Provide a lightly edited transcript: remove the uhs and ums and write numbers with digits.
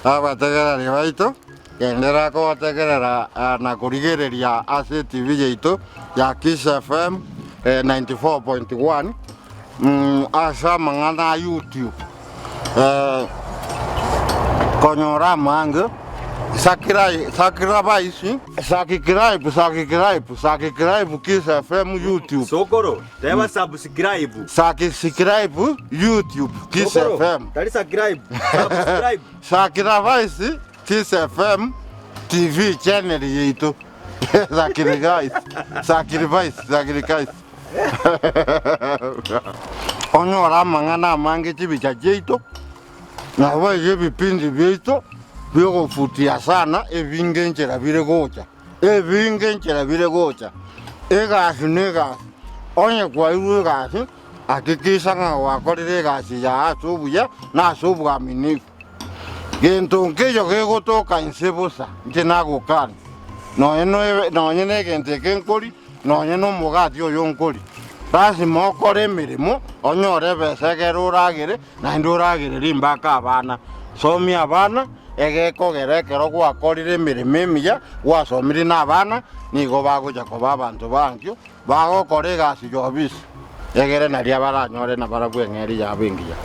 Abategereri baito, genderera kobategerera na korigereria ase etibi yaito ya Kiss FM 94.1 ase amang'ana a YouTube. Konyora amange, sakirabaisi, sakikiraibu, sakikiraibu, sakikiraibu Kiss FM YouTube. Sokoro, teba subscribe. Sakiscribe YouTube Kiss Sokoro, FM. tari subscribe, subscribe. Sakirabaisi Kiss FM TV channel yaito. Sakirigaisi, sakiribaisi, sakirikaisi. Onyore amang'ana amange chibicha chiaito, naboigo ebipindi biaito biogofutia sana ebinge enchera bire gocha. Ebinge enchera bire gocha, egasi negasi. Onye kwairwe egasi, hakikisha ng'a gwakorire egasi yao ase obuya na ase obwaminifu. Gento nkeiyo gegotoka inse bosa, inche nagokania, nonye noe nonye negento eke nkori, nonye nomogati oyo nkori. Lasima okore emeremo, onyore ebesa egere oragere, naende oragererie mpaka abana. Somia abana, egekogera ekero gwakorire emeremo emiya, gwasomirie na abana, nigo bagocha koba abanto bankio, bagokora egasi y'obisi, egere naria baranyore nabarabwo eng'eria yabo engiya.